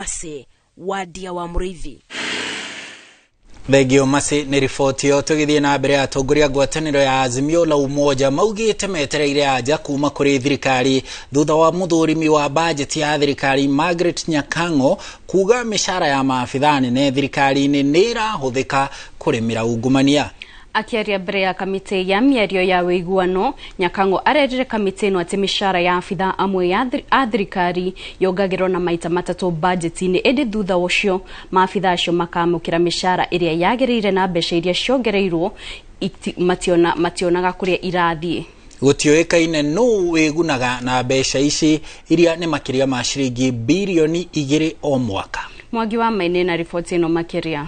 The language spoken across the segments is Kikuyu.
Mase Wadia wa Muriithi. Thengio Masi nĩ riboti ĩyo. Tũgĩthiĩ na mbere, atongoria ngwatanĩro ya Azimio la Umoja maugĩte metereire anja kuma kũrĩ thirikari thutha wa mũthũrimi wa bajeti ya thirikari Margaret Nyakang'o kuga mĩcara ya maabithaa nene thirikari-inĩ nĩ ĩrahũthĩka kũrĩmĩra ungumania. Akiaria mbere ya kamĩtĩ ya mĩario ya ũiguano, Nyakang'o arerire kamĩtĩ ĩno atĩ mĩcara ya abithaa amwe ya a thirikari yongagĩrwo na maita matatũ bajeti-inĩ, ĩndĩ thutha ũcio maabithaa acio makamũkĩra mĩcara ĩrĩa yagĩrĩire na mbeca iria ciongereirwo mationaga kũrĩa irathiĩ. Gũtiũĩkaine nũ wĩgunaga na mbeca ici iria nĩ makĩria ma ciringi birioni 2 o mwaka. Mwangi wa Maine na riboti ĩno makĩria.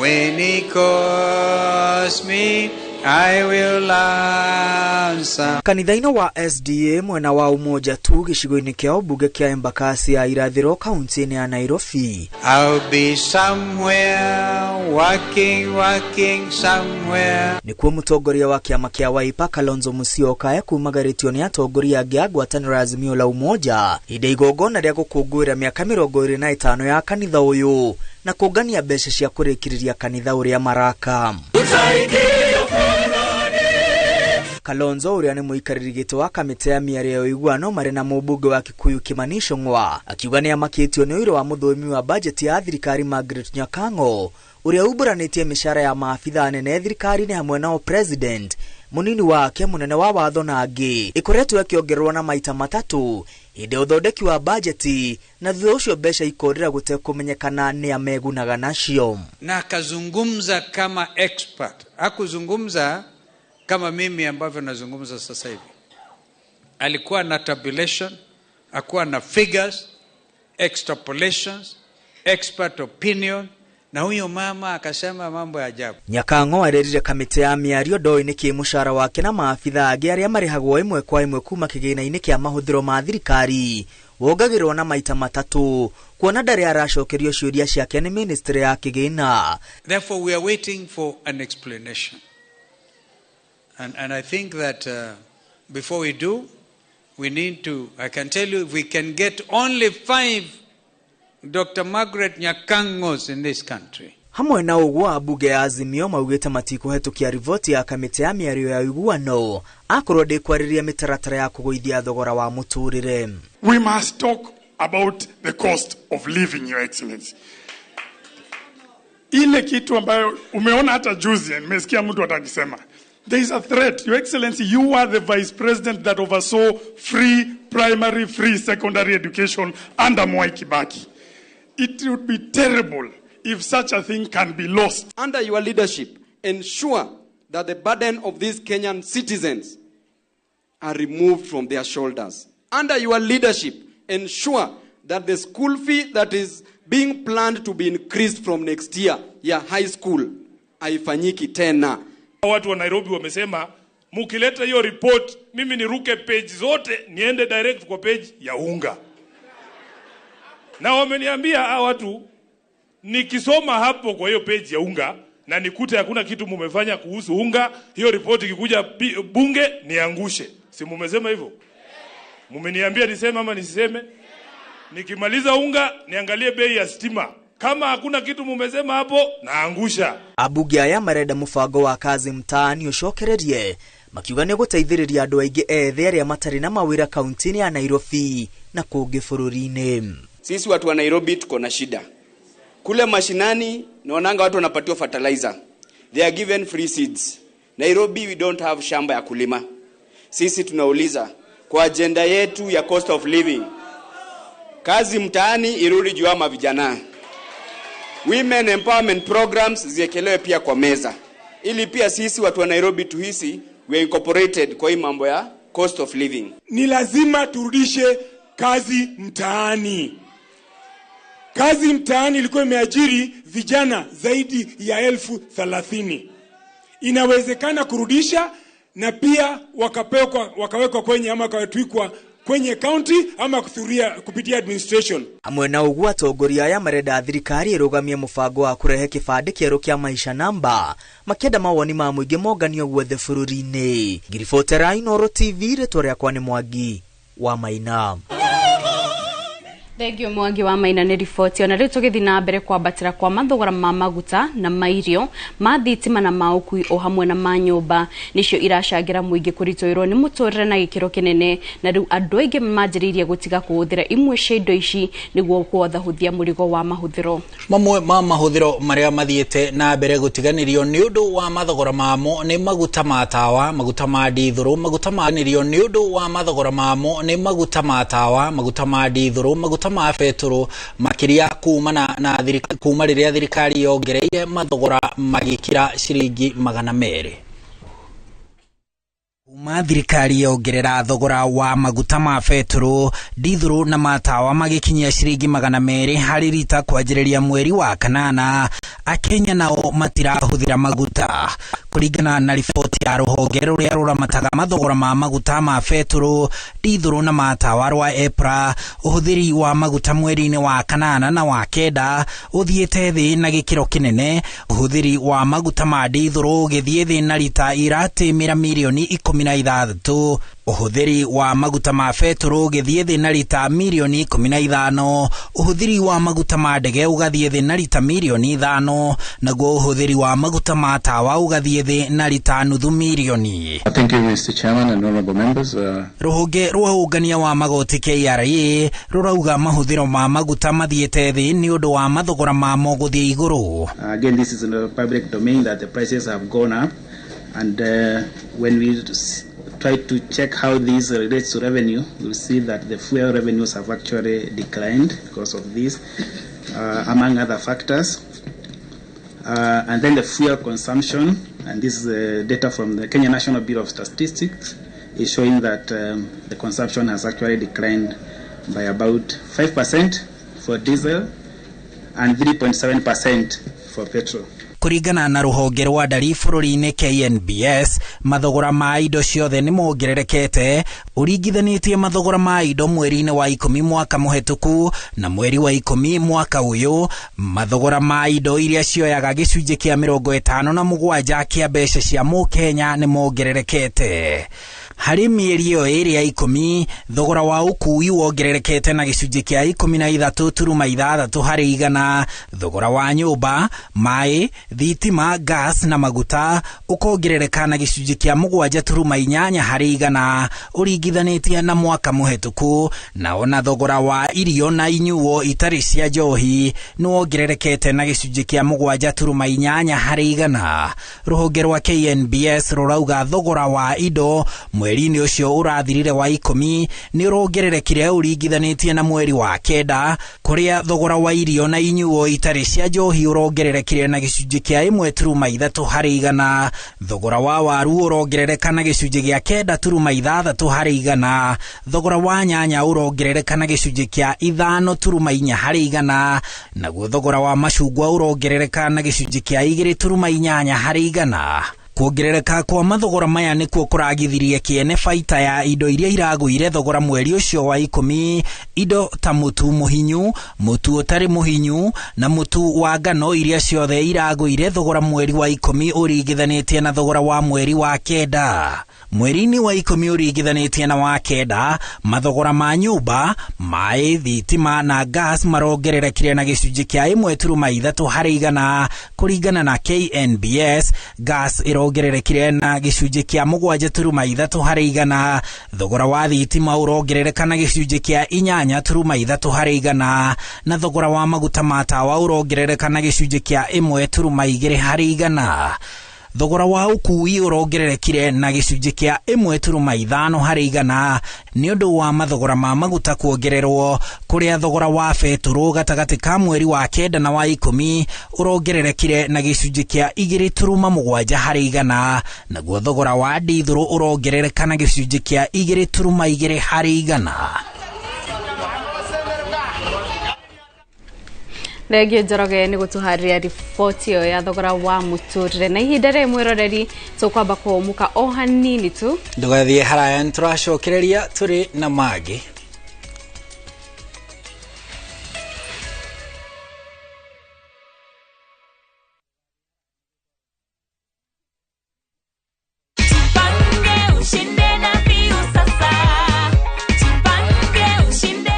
When he calls me, I will answer. Kanitha-inĩ wa SDA mwena wa Umoja tu gĩcigo-inĩ kĩa ũmbunge kĩa Embakasi ya irathĩro kaunti-inĩ ya Nairobi. I'll be somewhere, working, working somewhere. Nĩkuo mũtongoria wa kĩama kĩa Wiper Kalonzo Musyoka ekumagarĩtio nĩ atongoria angĩ a ngwatanĩro ya Azimio la Umoja hĩndĩ ya igongona rĩa gũkũngũĩra mĩaka 25 ya kanitha ũyũ na kũngania mbeca cia kũrĩkĩrĩria kanitha ũrĩa maraka. Kalonzo ũrĩa nĩ mũikarĩri gĩtĩ wa kamĩtĩ ya mĩario ya ũiguano marĩ na mũmbunge wa Kikuyu Kimani Ichung'wa akiuga nĩ amakĩtio nĩ ũira wa mũthũrimi wa bajeti ya thirikari Margaret Nyakang'o ũrĩa umbũranĩtie mĩcara ya maabithaa anene thirikari-inĩ hamwe nao president, mũnini wake, mũnene wa watho na angĩ ĩkoretwo ĩkĩongererwo na maita matatũ hĩndĩ ya ũthondeki wa bajeti na thutha ũcio mbeca ikorĩra gũtekũmenyekana nĩ amegunaga nacio. Na akazungumza kama expert, hakuzungumza kama mimi ambavyo nazungumza sasa hivi. Alikuwa na tabulation, akuwa na figures, extrapolations, expert opinion, na huyo mama akasema mambo ya ajabu. Nyakang'o arerire kamĩtĩ ya mĩario ndoĩ nĩkĩ mũcara wake na maabithaa angĩ arĩa marĩhagwo ĩmwe kwa ĩmwe kuma kĩgĩna-inĩ kĩa mahũthĩro ma thirikari wongagĩrwo na maita matatũ kuona ndarĩ aracokerio ciũria ciake nĩ ministry ya kĩgĩna. Therefore, we are waiting for an explanation. And I think that before we do, we need to, I can tell you, if we can get only five Dr. Margaret Nyakang'os in this country, Hamwe na ũguo, ambunge ya Azimio maugĩte matikũhetũkia riboti ya kamĩtĩ ya mĩario ya ũiguano akorwo ndĩkwarĩria mĩtaratara ya kũgũithia thogora wa mũtũrĩre. We must talk about the cost of living, Your Excellency. Ile kitu ambayo umeona hata juzi, nimesikia mtu atakisema. There is a threat. Your Excellency, you are the vice president that oversaw free primary, free secondary education under Mwai Kibaki. It would be terrible if such a thing can be lost. Under your leadership, ensure that the burden of these Kenyan citizens are removed from their shoulders. Under your leadership, ensure that the school fee that is being planned to be increased from next year ya high school haifanyiki tena. Watu wa Nairobi wamesema mukileta hiyo report, mimi niruke page zote niende direct kwa page ya unga. Na wameniambia hawa watu nikisoma hapo kwa hiyo page ya unga na nikute hakuna kitu mumefanya kuhusu unga, hiyo ripoti ikikuja bunge niangushe. Si mumesema hivyo? Mumeniambia niseme ama nisiseme? Nikimaliza unga niangalie bei ya stima. Kama hakuna kitu mumesema hapo, naangusha. Ambunge aya marenda mũbango wa kazi mtaani ũcokererie makiuga nĩ gũteithĩrĩria andũ aingĩ ethĩ arĩa matarĩ na mawĩra kaunti-inĩ ya Nairobi na kũngĩ bũrũri-inĩ. Sisi watu wa Nairobi tuko na shida. Kule mashinani naonanga watu wanapatiwa fertilizer. They are given free seeds. Nairobi we don't have shamba ya kulima. Sisi tunauliza kwa agenda yetu ya cost of living, kazi mtaani irudi juu ama vijana. Women empowerment programs ziekelewe pia kwa meza, ili pia sisi watu wa Nairobi tuhisi we are incorporated kwa hii mambo ya cost of living. Ni lazima turudishe kazi mtaani. Kazi mtaani ilikuwa imeajiri vijana zaidi ya 30,000. Inawezekana kurudisha na pia wakawekwa kwenye ama wakatwikwa kwenye county ama kupitia administration. Hamwe na ũguo, atongoria aya marenda thirikari ĩrũgamie mũbango wa kũrehe kĩbandĩ kĩerũ kĩa maisha namba makĩenda mawoni ma mũingĩ monganio guothe bũrũri-inĩ. Ngiribotera Inooro TV, rĩtwa rĩakwa nĩ Mwangi wa Maina. Thengio Mwangi wa Maina nĩ riboti. Ona rĩu tũgĩthiĩ na mbere, kwambatĩra kwa mathogora ma maguta na mairio, ma thitima na ma ũkui o hamwe na ma nyũmba nĩcio iracangĩra mũingĩ kũritũhĩrwo nĩ mũtũrĩre na gĩkĩro kĩnene, na rĩu andũ aingĩ manjĩrĩirie gũtiga kũhũthĩra imwe cia indo ici nĩguo kũhũthahũthia mũrigo wa mahũthĩro. Mamwe ma mahũthĩro marĩa mathiĩte na mbere gũtiganĩrio nĩ ũndũ wa mathogora mamo nĩ maguta ma tawa, maguta ma ndithũrũ, maguta ma nĩrio nĩ ũndũ wa mathogora mamo nĩ maguta ma tawa, maguta ma ndithũrũ, maguta ma betũrũ, makĩria kumana na kuma rĩrĩa thirikari yongereire mathogora magĩkĩra ciringi 200. Kuma thirikari yongerera thogora wa maguta ma betũrũ, ndithũrũ na matawa magĩkinyia ciringi 200 harĩ rita kwanjĩrĩria mweri wa kanana, Akenya nao matirahũthĩra maguta. Kũringana na riboti ya rũhonge rũrĩa rũramataga mathogora ma maguta ma betũrũ, ndithũrũ na matawa rwa EPRA, ũhũthĩri wa maguta mweri-inĩ wa kanana na wa kenda ũthiĩte thĩ na gĩkĩro kĩnene, ũhũthĩri wa maguta ma ndithũrũ ũgĩthiĩ thĩ na rita iratĩmĩra mirioni 16, ũhũthĩri wa maguta ma betũrũ ũgĩthiĩ thĩ na rita mirioni 15, ũhũthĩri wa maguta ma ndege ũgathiĩ thĩ na rita mirioni 5, naguo ũhũthĩri wa maguta ma tawa ũgathiĩ thĩ na rita nuthu mirioni. Thank you, Mr. Chairman and honorable members. Rũhonge rwa ũngania wa magoti KRA rũrauga mahũthĩro ma maguta mathiĩte thĩ nĩ ũndũ wa mathogora mamo gũthiĩ igũrũ. Again, this is in the public domain that the prices have gone up, and when we try to check how this relates to revenue, we'll see that the fuel revenues have actually declined because of this, among other factors. And then the fuel consumption, and this is data from the Kenya National Bureau of Statistics, is showing that the consumption has actually declined by about 5% for diesel and 3.7% for petrol. Kũringana na rũhonge rwa ndari bũrũri-inĩ KNBS, mathogora ma indo ciothe nĩ mongererekete ũringithanĩtie mathogora ma indo mweri-inĩ wa 10 mwaka mũhetũku na mweri wa 10 mwaka ũyũ. Mathogora ma indo iria cioyaga gĩcunjĩ kĩa 57 kĩa mbeca cia mũkenya nĩ mongererekete. Harĩ mĩeri ĩyo ĩrĩ ya 10, thogora wa ũkui wongererekete na gĩcunjĩ kĩa 13.6 harĩ igana, thogora wa nyũmba, maĩ, thitima, gas na maguta ũkongerereka na gĩcunjĩ kĩa 7.8 harĩ igana ũringithanĩtie na mwaka mũhetũku, na ona thogora wa irio na inyuo itarĩ cia njohi nĩ wongererekete na gĩcunjĩ kĩa 7.8 harĩ igana. Rũhonge rwa KNBS rũrauga thogora wa indo mweri-inĩ ũcio ũrathirire wa 10 nĩ ũrongererekire ũringithanĩtie na mweri wa 9, kũrĩa thogora wa irio na inyuo itarĩ cia njohi ũrongererekire na gĩcunjĩ kĩa 1.3 harĩ igana, thogora wa waru ũrongerereka na gĩcunjĩ gĩa 9.6 harĩ igana, thogora wa nyanya ũrongerereka na gĩcunjĩ kĩa 5.4 harĩ igana, naguo thogora wa macungwa ũrongerereka na gĩcunjĩ kĩa 2.8 harĩ igana. Kuongerereka kwa mathogora maya nĩkuo kũragithirie kĩene baita ya indo iria iragũire thogora mweri ũcio wa 10, indo ta mũtu mũhinyu, mũtu ũtarĩ mũhinyu na mũtu wa ngano iria ciothe iragũire thogora mweri wa 10 ũringithanĩtie na thogora wa mweri wa 9. Mweri-inĩ wa 10 ũringithanĩtie na wa 9, mathogora ma nyũmba, maĩ, thitima na gas marongererekire na gĩcunjĩ kĩa 1.3 harĩ igana kũringana na KNBS. Gas ĩrongererekire na gĩcunjĩ kĩa 7.3 harĩ igana, thogora wa thitima ũrongerereka na gĩcunjĩ kĩa 8.3 harĩ igana, na thogora wa maguta ma tawa ũrongerereka na gĩcunjĩ kĩa 1.2 harĩ igana. Thogora wa ũkui ũrongererekire na gĩcunjĩ kĩa 1.5 harĩ igana nĩ ũndũ wa mathogora ma maguta kuongererwo, kũrĩa thogora wa betũrũ gatagatĩ ka mweri wa 9 na wa 10 ũrongererekire na gĩcunjĩ kĩa 2.7 harĩ igana, naguo thogora wa ndithũrũ ũrongerereka na gĩcunjĩ kĩa 2.2 harĩ igana. Thengio Njoroge nĩ gũtũharĩria riboti ĩyo ya thogora wa mũtũrĩre. Na ihinda rĩrĩ mwĩroreri tũkwamba kũhũmũka o hanini tu, ndũgathiĩ haraya, nĩtũracokereria tũrĩ na mangĩ.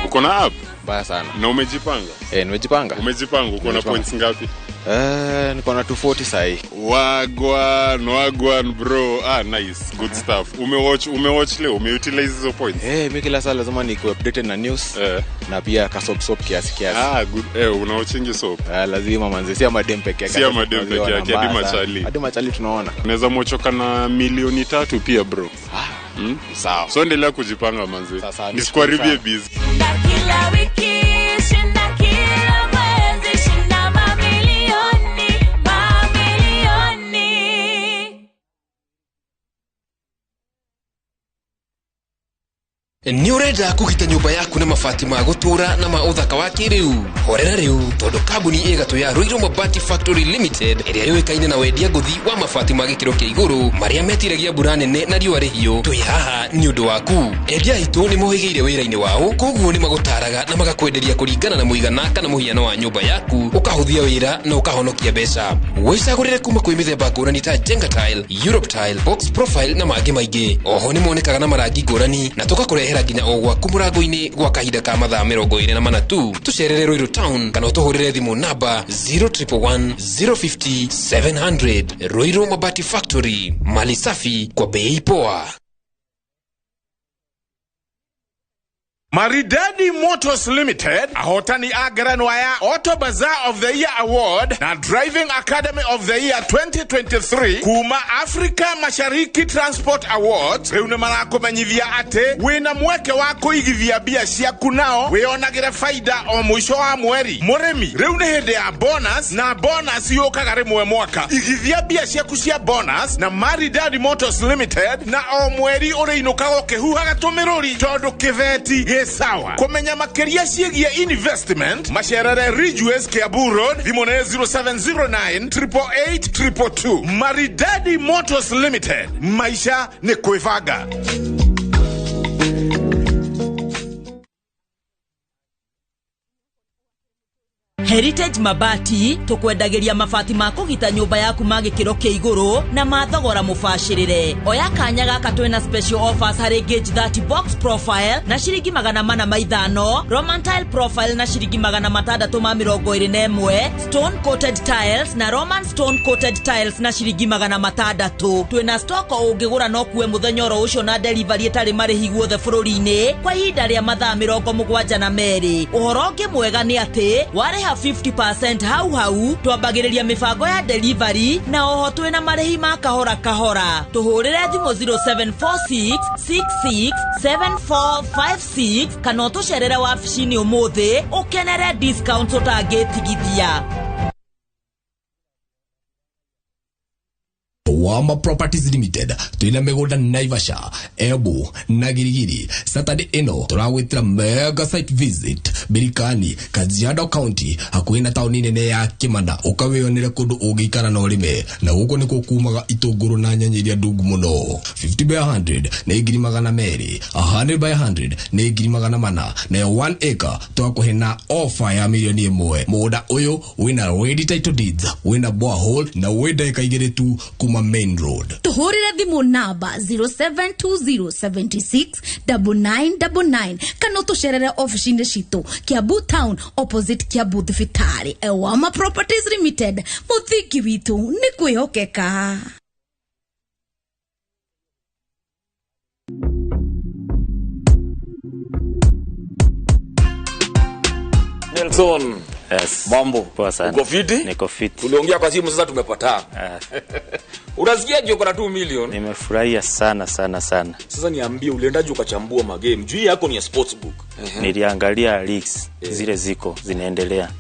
Uko na app? Mbaya sana. Na umejipanga? Nimejipanga. Umejipanga, uko na points ngapi? Niko na 240 sahi. Wagwan, wagwan bro. Nice. Good stuff. Umewatch leo, umeutilize hizo points? Mimi kila saa lazima niko updated na news na pia ka soap kiasi kiasi. Good. Unawatchingi soap? Lazima manze, si madem peke yake. Si madem peke yake, hadi machali. Hadi machali tunaona. Unaweza mwachoka na milioni 3 pia bro. Sawa. So endelea kujipanga manze. Nisikuharibie busy. Kila wiki shinda kila mwezi shinda mamilioni mamilioni. Nĩ ũrenda kũgita nyũmba yaku na mabati ma gũtũra na ma ũthaka wa kĩrĩu? Horera rĩu tondũ kambuni ĩgatũ ya Ruiru Mabati Factory Limited ĩrĩa yũĩkaine na wendia ngũthi wa mabati ma gĩkĩro kĩa igũrũ marĩa metiragia mbura nene na riũa rĩhiũ, twĩ haha nĩ ũndũ waku. Endia aitũ nĩ mohĩgĩire wĩra-inĩ wao, koguo nĩ magũtaraga na magakwenderia kũringana na mũigana kana mũhiano wa nyũmba yaku, ũkahũthia wĩra na ũkahonokia mbeca. Wĩcagũrĩre kuma kwĩ mĩthemba ngũrani ta Jenga Tile, Europe Tile, Box Profile na mangĩ maingĩ. Oho nĩ monekaga na marangi ngũrani na tũgakũrehera nginya o gwaku mũrango-inĩ gwa kahinda ka mathaa 24 tu. Tũcerere Ruiru Town kana ũtũhũrĩre thimũ namba 0111 050 700. Ruiru Mabati Factory, mali safi kwa bei poa. Maridadi Motors Limited ahotani a ngerenwa ya Auto Bazaar of the Year Award na Driving Academy of the Year 2023 kuma Africa Mashariki Transport Awards riu ni marakumenyithia ati wina mweke wa kuigithia mbia ciaku nao wionagire faida o mwisho wa mweri. Murimi riu ni hindi ya bonus na bonus yukaga rimwe mwaka. Igithia mbia ciaku cia bonus na Maridadi Motors Limited na o mweri uriinukaga ukihuhaga tumiruri tondu kiveti sawa. Kumenya makiria ciĩgiĩ investment macerere Ridgeways Kiambu Road, thimũ nĩ 0709 888 222. Maridadi Motors Limited, maisha ni kwĩbanga. Heritage Mabati tukwendagĩria mabati ma kũgita nyũmba yaku ma gĩkĩro kĩa igũrũ na ma thogora mũbacĩrĩre. Oya kanya gaka twĩna special offers harĩ gauge 30 box profile na ciringi 405, Roman tile profile na ciringi 621, stone coated tiles na Roman stone coated tiles na ciringi 600. Twĩna stock ũngĩgũra no kuwe mũthenya oro ũcio na delivery ĩtarĩ marĩhi guothe bũrũri-inĩ kwa ihinda rĩa mathaa 72. Ũhoro ũngĩ mwega nĩ atĩ warĩha 50% hau hau twambagĩrĩria mĩbango ya delivery na oho twĩna marĩhi ma kahora kahora. Tũhũrĩre thimũ 0746 66 7456 kana ũtũcerere wabici-inĩ ũmũthĩ ũkenere discount ũtangĩtigithia. Wama Properties Limited twina migunda Naivasha, Embu na Girigiri. Saturday ino turagwitira mega site visit Birikani, Kajiado County, hakuhi na tauni nene ya Kimana. Ukawionere kundu ungiikara na urime, na guku nikuo kumaga itunguru na nyanya iria ndungu muno. 50 by 100 ni 200,000, 100 by 100 ni 400,000, nayo 1 acre twakuhe na offer ya milioni 1. Mugunda uyu wina ready title deeds, wina borehole na wi ndagika 2 tu kuma main road. Tuhurire thimu namba 0720769999 kana tucerere ofici-inĩ citũ Kiambu Town opposite Kiambu Thibitarĩ. Ewama Properties Limited, mũthingi witũ nĩ kwĩhokeka. Nelson. Yes. Mambo. Poa sana. Uko fiti? Niko fiti. Tuliongea kwa simu sasa tumepatana. Unasikiaje uko na 2 million? Nimefurahia sana sana sana. Sasa niambie uliendaje ukachambua magame? Juu yako ni ya sportsbook. Niliangalia leagues zile ziko zinaendelea.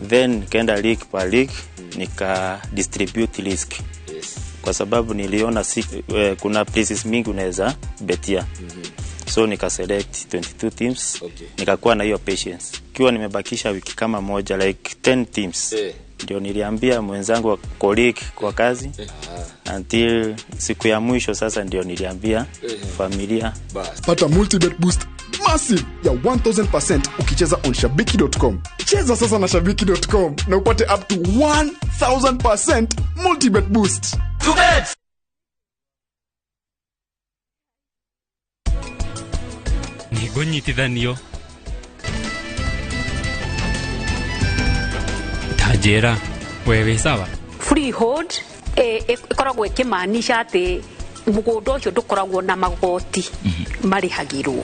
Then nikaenda league per league nika distribute risk. Yes. Kwa sababu niliona kuna places mingi unaweza betia. So nika select 22 teams. Okay. Nikakuwa na hiyo patience. Kiwa nimebakisha wiki kama moja like 10 teams. Ndio niliambia mwenzangu wa colleague kwa kazi. Until siku ya mwisho sasa ndio niliambia familia. Pata multibet boost massive ya 1000% ukicheza on shabiki.com. Cheza sasa na shabiki.com na upate up to 1000% multibet boost. Nĩngũnyitithanio Njĩra we wĩ sawa. Freehold ĩkoragwo ĩkĩmaanisha atĩ mũgũnda ũcio ndũkoragwo na magoti marĩhagĩrwo.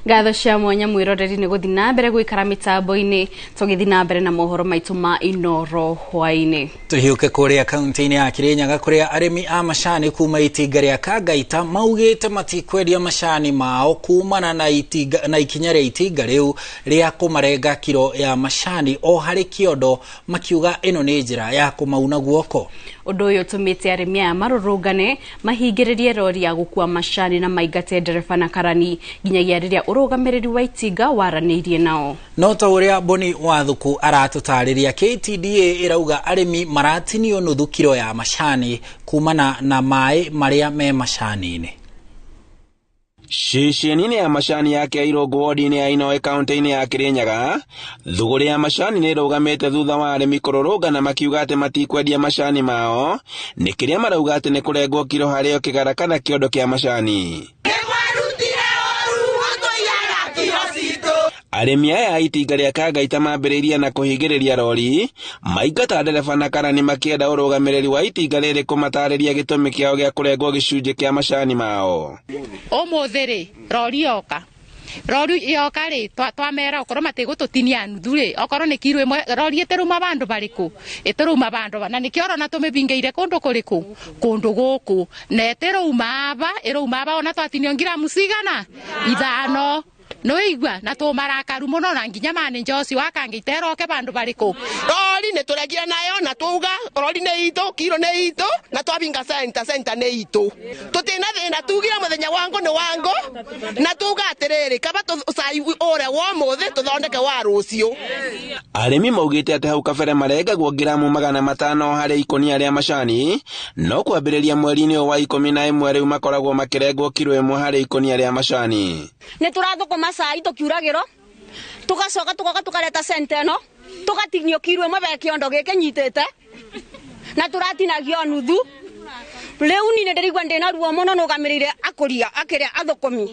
Ngatho cia mwanya mwiroreri ni guthi na mbere gwikara mitambo-ini tugithi na mbere na mohoro maitu ma Inoro hwaini. Tuhiuke kuria kaunti-ini ya Kirinyaga kuria arimi a macani kuma itinga ria Kangaita maugite matikwendia macani mao kumana na itinga na ikinya ria itinga riu ria kumarenga kiro ya macani o hari kiondo, makiuga ino ni njira ya kumauna guoko. Undu uyu utumite arimi aya marurungane mahingiririe rori ya gukua macani na maingate ndereba na karani nginyagia riria urugamiriri wa itinga waraniirie nao. No ta uria Boni Wathuku aratutariria, KTDA irauga arimi maratinio nuthu kiro ya macani kumana na mai maria me macani-ini. Ceceni-inĩ ya macani ya Kĩairũngũ wodi-inĩ ya Inoe kaunti-inĩ ya Kĩrĩnyaga, thũgũrĩ ya macani nĩ ĩrũgamĩte thutha wa arĩmi kũrũrũngana makiuga atĩ matikwendia macani mao nĩ kĩrĩa marauga atĩ nĩ kũrengwo kiro harĩ o kĩgara kana kĩondo kĩa macani. Arĩmi aya a itinga rĩa Kangaita mambĩrĩirie na kũhingĩrĩria rori maingata ndereba na karani makĩenda ũrũgamĩrĩri wa itinga rĩrĩ kũmatarĩria gĩtũmi kĩao gĩa kũrengwo gĩcunjĩ kĩa macani mao. Ũmũthĩ rĩ rori yoka rori yoka rĩ twamera okorwo matigũtũtinia nuthu rĩ, okorwo nĩ kiro ĩmwe rori ĩtĩrauma bandũ barĩkũ ĩtĩrauma bandũ na nĩkĩo ũrona tũmĩbingĩire kũndũ kũrĩkũ kũndũ gũkũ na ĩtĩrauma aba ĩrauma aba ona twatinio ngiramu cigana 5 noigua na tũmarakaru mũno na nginya manenja ũcio wa Kangaita eroke bandũ barĩkũ. Rori nĩ tũregire nayo na twauga rori nĩ itũ kiro nĩ itũ na twabinga centa nĩ itũ tũtina thĩna tugire mũthenya wangu nĩ wangu na tuga atĩrĩrĩ kaba cai ũrĩa wa ũmũthĩ tũthondeke wa rũciũ. Arĩmi maugĩte atĩ hau kabere marengagwo ngiramu 500 harĩ ikũnia rĩa macani no kwambĩrĩria mweri-inĩ ũyũ wa 11 rĩu makoragwo makĩrengwo kiro 1 harĩ ikũnia rĩa macani. Nĩ tũrathũkũma cai tũkiuragĩrwo tugacoka tugoka tukareta centa ĩno tugatinio kiro ĩmwe be kĩondo gĩkĩ nyitĩte na tũratinagio nuthu. Rĩu niĩ nĩndĩraigua ndĩna ruo mũno nũgamĩrĩire akũria akĩrĩa athũkũmi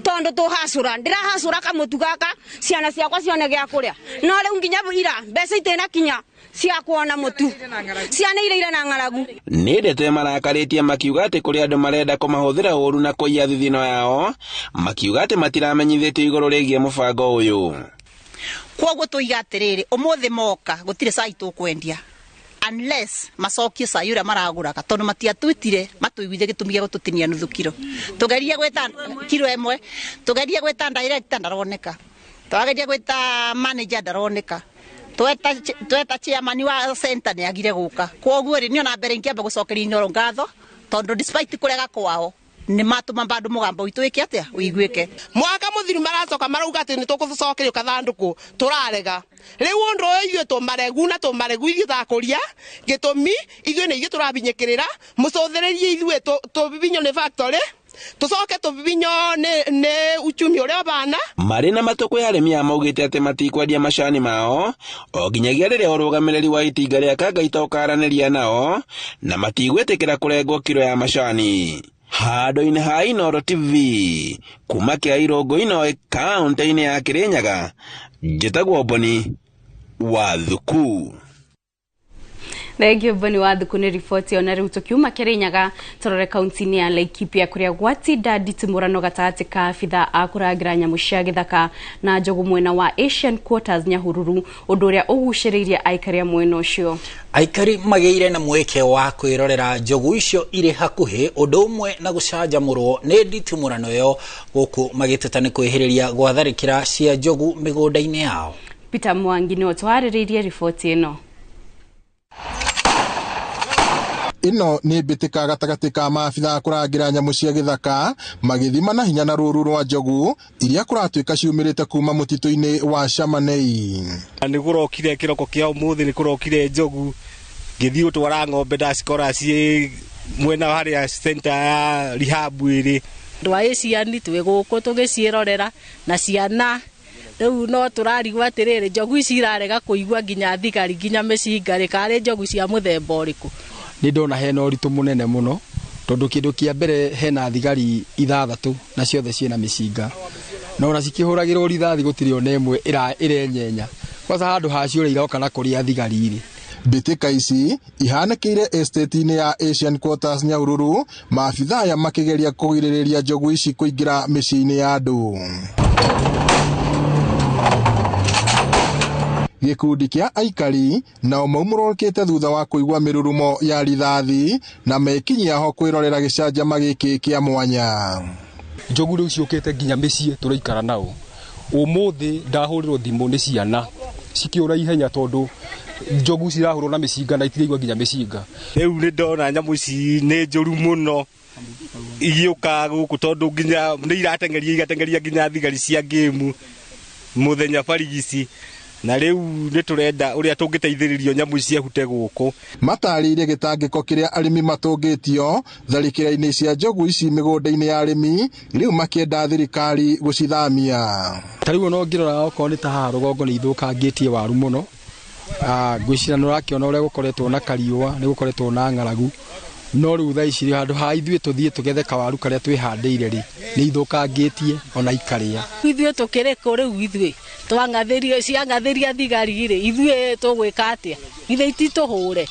tondũ tũhacũra ndĩrahacũra kamũtu gaka ciana ciakwa cione gĩa kũrĩa no rĩu nginya ira mbeca itĩnakinya cia kuona mũtu ciana iria na ng'aragu. Nĩ ndeto marakarĩtie makiuga atĩ kũrĩ andũ marenda kũmahũthĩra ũru na kũiya thithino yao makiuga atĩ matiramenyithĩtio igũrũ rĩgiĩ mũbango ũyũ. Kwoguo tuiga atĩrĩrĩ ũmũthĩ moka gũtirĩ cai tũkwendia unless macokie cai ũrĩa maragũraga tondũ matiatwĩtire matũiguithie gĩtũmi gĩa gũtũtinia nuthu kiro. Tũgerie gwĩta kiro ĩmwe, tũgerie gwĩta director ndaroneka, twageria gwĩta manager ndaroneka, tweta chairman wa center nĩ agire gũka. Kwoguo rĩ niĩ ona mbere ingĩamba gũcokeria Inoro ngatho tondũ despite kũrega kwao nĩ matũma bado mũgambo witũ wĩke atĩa ũiguĩke. Mwaka mũthiru maracoka marauga atĩ nĩ tũgũcokerio kathandũkũ tũrarega. Rĩu ũndũ ũyũ ithuĩ tũmaregu na tũmaregu ithuĩ takũria gĩtũmi ithuĩ nĩ ithuĩ tũrabinyĩkĩrĩra mũcũthĩrĩrie ithuĩ tũbibinywo nĩ factory tũcoke tũbibinywo nĩ uchumi ũrĩa ũbana. Marĩ na matũ kwĩ arĩmi aya maugĩte atĩ matikwendia macani mao o nginyagia rĩrĩa ũrũgamĩrĩri wa itinga rĩa Kangaita ũkaranĩria nao na matigwĩtĩkĩra kũrengwo kiro ya macani. Handũ-inĩ ha Inoro TV kuma Kĩairũngũ Inoe kaunti-inĩ ya Kĩrĩnyaga, njĩtagwo Boni Wathuku. Thengio Boni Wathuku nĩ riboti ona rĩu tũkiuma Kĩrĩnyaga tũrore kaunti-inĩ ya Laikipia kũrĩa gwatinda nditimũrano gatagatĩ ka abithaa a kũrangĩra nyamũ cia gĩthaka na njogu mwena wa Asian Quarters Nyahururu, ũndũ ũrĩa ũgucĩrĩirie aikari a mwena ũcio. Aikari magĩire na mweke wa kwĩrorera njogu icio irĩ hakuhĩ ũndũ ũmwe na gũcanjamũrwo nĩ nditimũrano ĩyo gũkũ magĩteta nĩ kwĩhĩrĩria gwatharĩkĩra cia njogu mĩgũnda-inĩ yao. Peter Mwangi nĩwe ũtwarĩrĩirie riboti ĩno. Ĩno nĩ mbĩtĩka gatagatĩ ka maabithaa kũrangĩra nyamũ cia gĩthaka magĩthima na hinya na rũru rwa njogu iria kũratuĩka ciumĩrĩte kuma mũtitũ-inĩ wa Shamanei. Nĩ kũrokire kĩroko kĩa ũmũthĩ nĩ kũrokire njogu Ngĩthiĩ gũtwara ng'ombe ndacikora ciĩ mwena harĩa center ya rehab ĩrĩ. Andũ a Asian twĩ gũkũ tũgĩciĩrorera na ciana rĩu no tũrarigwo atĩrĩrĩ, njogu ici irarega kũigua nginya thigari nginya mĩcinga rĩ, karĩ njogu cia mũthemba ũrĩkũ? Nĩ ndona hena ũritũ mũnene mũno tondũ kĩndũ kĩa mbere hena thigari 6 na ciothe ciĩna mĩcinga, na ona cikĩhũragĩrwo rithathi gũtirĩ ona ĩmwe ĩrenyenya. Kwanza handũ hacio rĩ iroka na kũrĩa thigari rĩ. Mbĩtĩka ici ihanĩkĩire estate-inĩ ya Asian Quarters Nyahururu, maabithaa aya makĩgeria kũgirĩrĩria njogu ici kũingĩra mĩciĩ-inĩ ya andũ. Gĩkundi kĩa aikari nao maumũrũkĩte thutha wa kũigua mĩrurumo ya rithathi na mekinyia ho kwĩrorera gĩcanjama gĩkĩ kĩa mwanya. Njogu rĩu ciũkĩte nginya mĩciĩ tũraikara nao. Ũmũthĩ ndahũrĩrwo thimũ nĩ ciana cikĩũra ihenya tondũ njogu cirahũrwo na mĩcinga na itiraigua nginya mĩcinga. Rĩu nĩ ndona nyamũ ici nĩ njũru mũno igĩũka gũkũ tondũ nginya nĩ irateng'eria igateng'eria nginya thigari cia ngĩmu mũthenya barigici, na rĩu nĩ tũrenda ũrĩa tũngĩteithĩrĩrio nyamũ ici ciehute gũkũ. Matarĩirie gĩtangĩko kĩrĩa arĩmi matũngĩtio tharĩkĩra-inĩ cia njogu ici mĩgũnda-inĩ ya arĩmi, rĩu makĩenda thirikari gũcithamia. Ta rĩu ona ũngĩrora okorwo nĩ ta haha rũgongo nĩ ithũkangĩtie waru mũno. Ngwĩciria nĩ ũrakĩona ũrĩa gũkoretwo na kariũa, nĩ gũkoretwo na ng'aragu, no rĩu thaa ici handũ ha ithuĩ tũthiĩ tũgethe kawaru karĩa twĩhandĩire rĩ, nĩ ithũkangĩtie ona ikarĩa. Ithuĩ tũkĩrĩ kũ rĩu ithuĩ twang'athĩrio ciang'athĩria thigari rĩ, ithuĩ tũgwĩka atĩa? Ithe ititũhũre.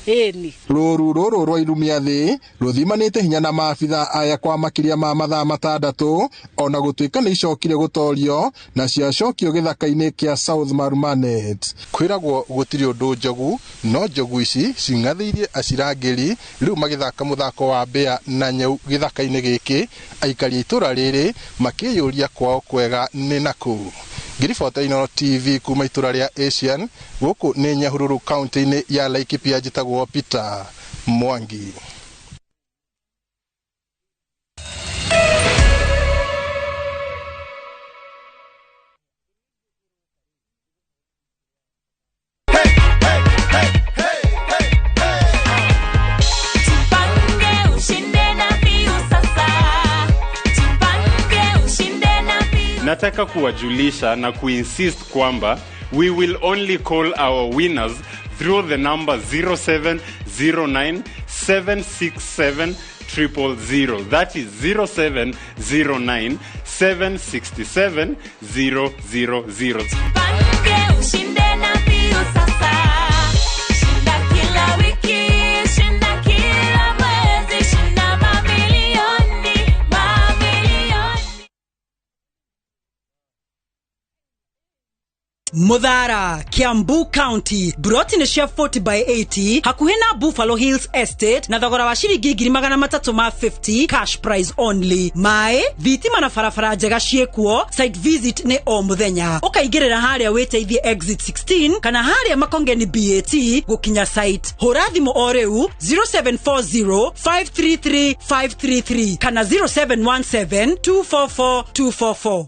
Ĩni. Rũru rũrũ rwa irumia thĩ rũthimanĩte hinya na maabithaa aya kwa makĩria ma mathaa 6 ona gũtuĩka nĩ icokire gũtorio na ciacokio gĩthaka-inĩ kĩa South Marumanet. Kwĩragwo gũtirĩ ũndũ njogu, no njogu ici cing'athĩirie acirangĩri rĩu magĩthaka mũthako wa mbĩa na nyau gĩthaka-inĩ gĩkĩ, aikari a itũra rĩrĩ makĩyũria kwao kwega nĩ nakũ. Ngĩribota Inooro TV kuma itũra rĩa Asian gũkũ nĩ Nyahururu kaunti-inĩ ya Laikipia, njĩtagwo Peter Mwangi. Jipange ushinde na Piu sasa. Jipange ushinde na Piu. Nataka kuwajulisha na kuinsist kwamba we will only call our winners through the number 0709 767 000. That is 0709 767 000. Jipange ushinde na Piu sasa. Shinda kila wiki, shinda kila mwezi, shinda mamilioni, mamilioni. Muthara, Kiambu County, broti nĩ cia 40 by 80 hakuhĩ na Buffalo Hills Estate na thogora wa ciringi 350,000 cash price only. Maĩ, thitima na barabara njega ciĩkuo, site visit nĩ o mũthenya. Ũkaingĩrĩra harĩa wĩteithie exit 16 kana harĩa Makongeni BAT gũkinya site. Hũra thimũ o rĩu 0740 533 533 kana 0717 244 244.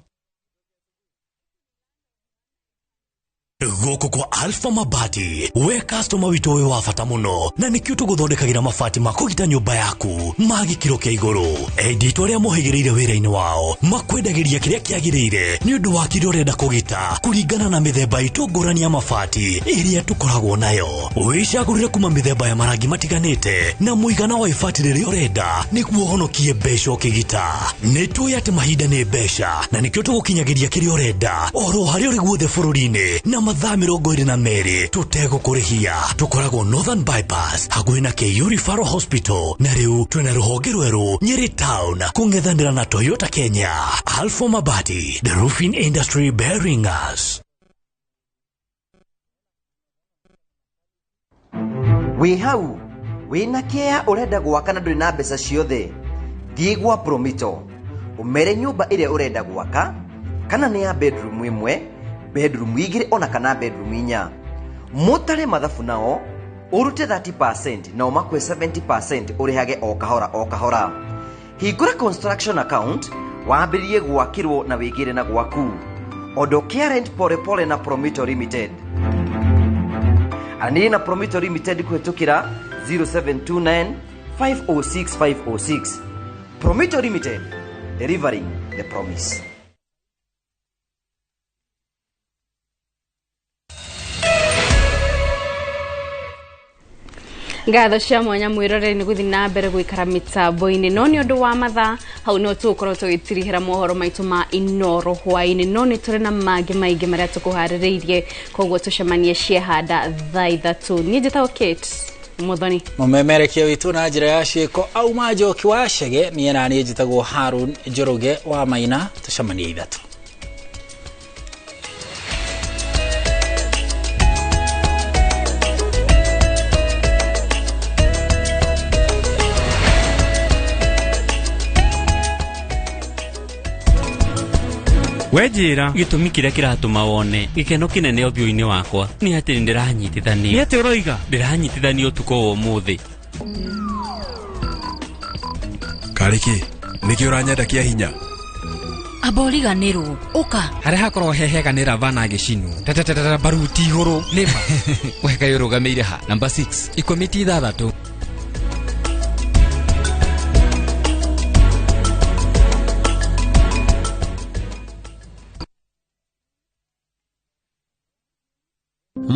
Gũkũ kwa Alpha Mabati, we customer witũ wĩ wa bata mũno, na nĩkĩo tũgũthondekagĩra mabati ma kũgita nyũmba yaku ma gĩkĩro kĩa igũrũ. Endia itũ arĩa mohĩgĩrĩire wĩra-inĩ wao makwendagĩria kĩrĩa kĩagĩrĩire nĩ ũndũ wa kĩrĩa ũrenda kũgita kũringana na mĩthemba itũ ngũrani ya mabati ĩrĩa tũkoragwo nayo. Wĩcagũrĩre kuma mĩthemba ya marangi matiganĩte na mũigana wa ibati rĩrĩa ũrenda nĩguo ũhonokie mbeca ũkĩgita. Nĩ tũĩ atĩ mahinda nĩ mbeca na nĩkĩo tũgũkinyagĩria kĩrĩa ũrenda oro harĩa ũrĩ guothe bũrũri-inĩ na mathaa 22 tũtegũkũrĩhia. Tũkoragwo Northern Bypass hakuhĩ na KU Referral Hospital, na rĩu twĩna rũhonge rwerũ Nyeri Town kũng'ethanĩra na Toyota Kenya. Alpha Mabati, the roofing industry bearing us. Wĩ hau wĩna kĩa ũrenda gwaka na ndũrĩ na mbeca ciothe, thiĩ gwa Promito ũmere nyũmba ĩrĩa ũrenda gwaka, kana nĩ ya bedroom ĩmwe, bedroom 2 ona kana bedroom 4. Mũtare mathabu nao ũrute 30% nao makue 70% ũrĩhage o kahora o kahora. Hingũra construction account wambĩrĩrie gwakĩrwo na wĩgĩre na gwaku. Ondokea rent pole pole na Promito Limited. Aranĩria na Promito Limited kũhĩtũkĩra 0729 506 506. Promito Limited, delivering the promise. Ngatho cia mwanya mwiroreri nĩ gũthiĩ na mbere gũikara mĩtambo-inĩ, no nĩ ũndũ wa mathaa hau no tũgũkorwo tũgĩtirihĩra mohoro maitũ ma Inoro hwaĩ-inĩ, no nĩ tũrĩ na mangĩ maingĩ marĩa tũkũharĩrĩirie, koguo tũcemanie ciehanda thaa 3. Niĩ njĩtagwo Kate Muthoni. Mũmemerekia witũ na njĩra ya ciĩko auma Njoki wa Chege, niĩ na niĩ njĩtagwo Harun Njoroge wa Maina, tũcemanie 3. Wenjĩra gĩtũmi kĩrĩa kĩratũma wone gĩkeno kĩnene ũthiũ-inĩ wakwa nĩ atĩ nĩndĩranyitithanio. Nĩ atĩ ũroiga? Ndĩranyitithanio ũtukũ wa ũmũthĩ. Karĩ kĩ? Nĩkĩ ũranyenda kĩa hinya? Amba ũriganĩrwo, ũka. Harĩa hakoragwo he hega nĩ Ravana agĩcinwo. Tatatata baruti igũrũ. Nĩma. We kaĩ ũrũgamĩire ha? Namba 6. 10 ti 6.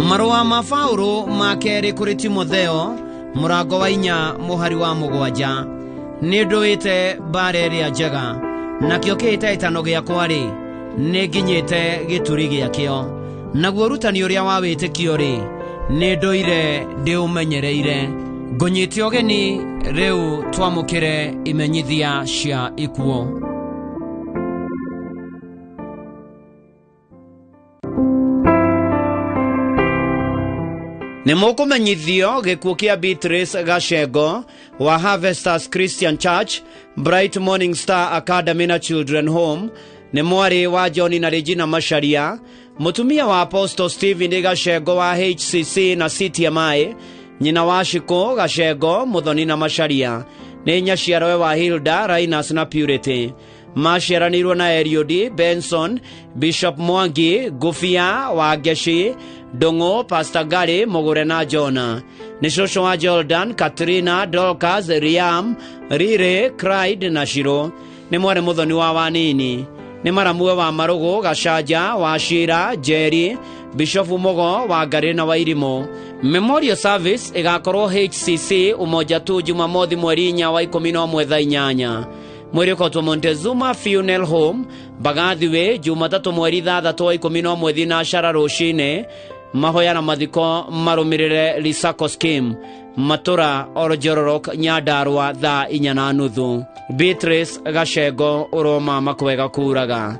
Marũa ma Paũlũ ma kerĩ kũrĩ Timotheo mũrango wa 4 mũhari wa 7. Nĩ ndũĩte mbara ĩrĩa njega, nakĩo kĩhĩtahĩtano gĩakwa-rĩ, nĩ nginyĩte gĩturi gĩakĩo. Naguo ũrutani ũrĩa wa wĩtĩkio-rĩ, nĩ ndũire ndĩũmenyereire. Ngũnyite ũgeni rĩu twamũkĩre imenyithia cia ikuũ. Nĩ mũkũmenyithio gĩkuũ kĩa Beatrice Gachengo wa Harvesters Christian Church, Bright Morning Star Academy na Children Home, nĩ mwarĩ wa John na Regina Macharia, mũtumia wa Apostle Stephen Gachengo wa HCC na CTMI, nyina wa Shiko Gachengo, Muthoni na Macharia, nĩ nyaciarwe wa Hilda, Rainas na Purity. Maciaranĩirwo na Eliud Benson, Bishop Mwangi, Gufia wa Ngeshi, Ndung'u, Pastor Gary, Mugure na Jona. Nĩ cũcũ wa Jordan, Katrina, Dorcas, Riam, Rire, Clyde na Shiro. Nĩ mwarĩ Muthoni wa Wanini. Nĩ maramue wa Marũgũ, Gacanja, wa Shira, Jerry, Bishop Mugo wa Ngarĩ na Wairimũ. Memorial Service ĩgakorwo HCC Umoja tu Jumamothi mweri 4 wa 11 thaa 8. Mwĩrĩ ũkotwo Montezuma Funeral Home, Mbagathi Way, Jumatatũ mweri 6 wa 11 thinacara rũcinĩ. Mahoya na mathiko marũmĩrĩre Lisako Scheme, Matura Oljororok, Nyandarua thaa 4:30. Beatrice Gachengo ũroma makwega kuraga.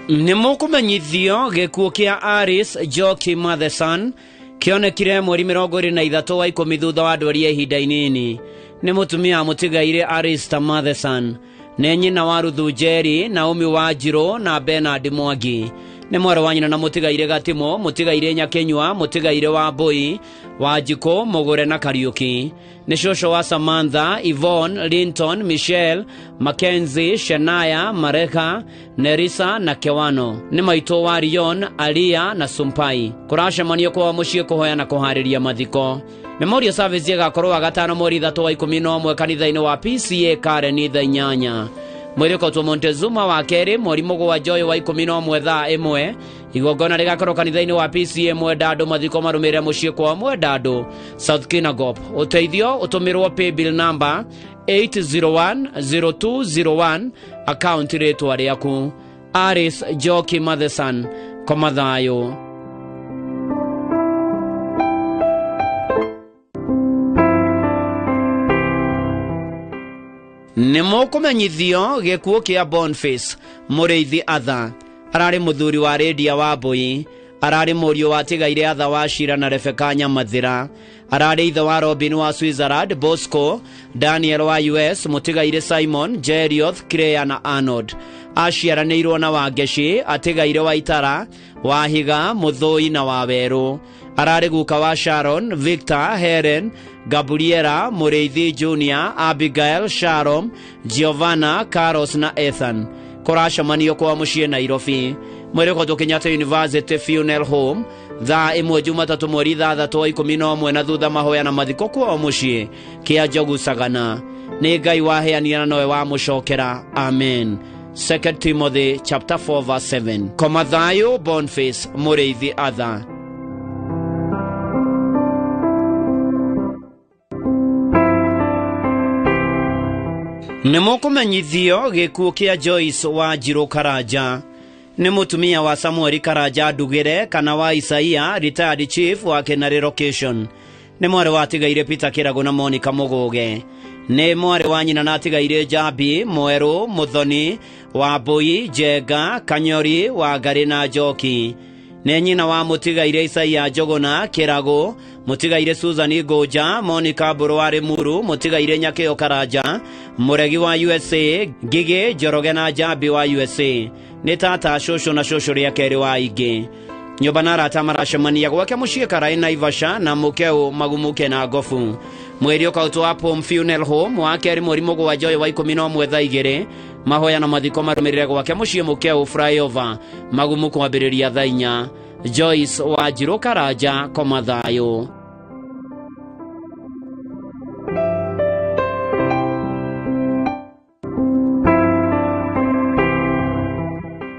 Nĩ mũkũmenyithio gĩkuũ kĩa Aris Njoki Matheson kĩonekire mweri 23 wa 10 thutha wa ndwari ya ihinda inini. Nĩ mũtumia mũtigaire Arista Matheson, nĩ nyina wa Ruthu Njeri, Naomi wa Njirũ na Bernard Mwangi. Nĩ mwarĩ wa nyina na mũtigaire Gatimo, mũtigaire Nyakenyua, mũtigaire wa Mbui, wa Njikũ, Mũgũre na Kariũki. Nĩ cũcũ wa Samantha, Yvonne, Linton, Michelle, Mackenzie, Shania, Mareka, Nerissa na Kewano. Nĩ maitũ wa Rion, Alia na Sumpai. Kũracemanio kwao mũciĩ kũhoya na kũharĩria mathiko. Memorial Service ĩgakorwo wa gatano mweri 3 wa 11 kanitha-inĩ wa PCA Karen thaa 8. Mwĩrĩ ũkotwo Montezuma wa kerĩ mweri 7 ũyũ wa 11 thaa 1. Igongona rĩgakorwo kanitha-inĩ wa PCA Mwendandũ, mathiko marũmĩrĩre mũciĩ kwao Mwendandũ, South Kinangop. Ũteithio ũtũmĩrwo paybill number 8010201, account rĩtwa rĩaku Aris Njoki Matheson. Koma thayũ. Nĩ mũkũmenyithio gĩkuũ kĩa Boniface Mũrĩithi Atha. Ararĩ mũthuri wa Rĩndia wa Mbui, ararĩ mũriũ wa tigaire Atha wa Shira na Rebecca Nyamathira, ararĩ ithe wa Robin wa Switzerland, Bosco, Daniel wa US, mũtigaire Simon, Jerioth, Crea na Arnold. Aciaranĩirwo na Wangeci, atigaire wa Itara, wa Higa, Mũthũi na wa Werũ. Ararĩ guka wa Sharon, Victor, Helen, Gabriela, Mũrĩithi Junior, Abigail, Sharon, Giovanna, Carlos na Ethan. Kũracemanio kwa mũciĩ Nairobi. Mwĩrĩ ũkoretwo Kenyatta University Funeral Home thaa 1 Jumatatũ mweri 6 wa 11 na thutha mahoya na mathiko kwao mũciĩ kĩa Njogu Sagana. Nĩ Ngai waheanire na nowe wamũcokera. Amen. 2 Timothy chapter 4 verse 7. Koma thayũ Boniface Mũrĩithi Atha. Nĩ mũkũmenyithio gĩkuũ kĩa Joyce Wanjirũ Karanja. Nĩ mũtumia wa Samuel Karanja Ndugĩre kana wa Isaia retired chief wa Kenarĩ location. Nĩ mwarĩ wa atigaire Peter Kĩragũ na Monica Mũgũge. Nĩ mwarĩ wa nyina na atigaire Njambi Mwerũ Mũthoni Wambui Njenga Kanyori Wangarĩ na Njoki. Nĩ nyina wa mũtigaire Isaia Njũgũna Kĩragũ, mũtigaire Susan Ngũnja, Monica Mbũrũ wa Rĩmuru, mũtigaire Nyakĩo Karanja, Mũregi wa USA, Ngigĩ Njoroge na Njambi wa USA. Nĩ tata cũcũ na cũcũ rĩa kerĩ wa ingĩ. Nyũmba na arata maracemania gwake mũciĩ Karaĩ Naivasha na mũkeu Magumuke na Ngobu. Mwĩrĩ ũkautwo wa Palm Funeral Home wa kerĩ mweri 7 ũyũ wa 11 thaa 2. Mahoya na mathiko marũmĩrĩre gwake mũciĩ mũkeu Flyover Magumu kwambĩrĩria thaa 4. Joyce Wanjirũ Karanja koma thayũ.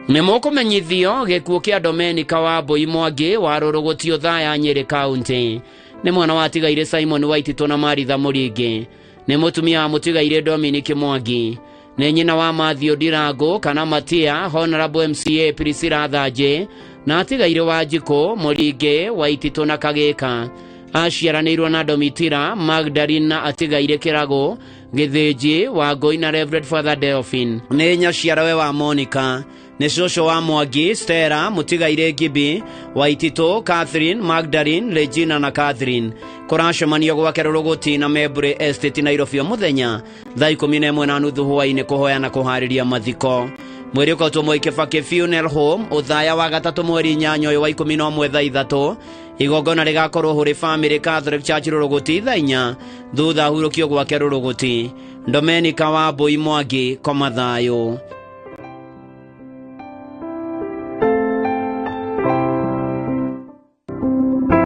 Nĩ mũkũmenyithio gĩkuũ kĩa Domenica Wambui Mwangi wa Rũrũgũtio Thaya Nyĩrĩ County. Nĩ mwana wa atigaire Simon Waititũ na Maritha Mũringi. Nĩ mũtumia wa mũtigaire Dominic Mwangi. Nĩ nyina wa Matthew Ndirango kana Matia Honorable MCA Priscilla Thanjĩ na atigaire Wanjikũ Mũringi Waititũ na Kagĩka. Aciaranĩirwo na Domitira Magdalene na atigaire Kĩragũ Gĩthĩnji Wangũi na Reverend Father Delphine. Nĩ nyaciarawe wa Monica. Nĩ cũcũ wa Mwangi Stella mũtigaire Ngibi Waititũ Catherine Magdalene Regina na Catherine. Kũracemanio gwake Rũrũgũti na Membure Estate Nairobi o mũthenya thaa 11:30 hwaĩ-inĩ kũhoya na kũharĩria mathiko. Mwĩrĩ ũkautwo Mwai Kibaki Funeral Home ũthaya wa gatatũ mweri 8 ũyũ wa 11 thaa 3. Igongona rĩgakorwo Holy Family Catholic Church Rũrũgũti thaa 4 thutha hurũkio gwake Rũrũgũti. Domenica Wambui Mwangi koma thayũ.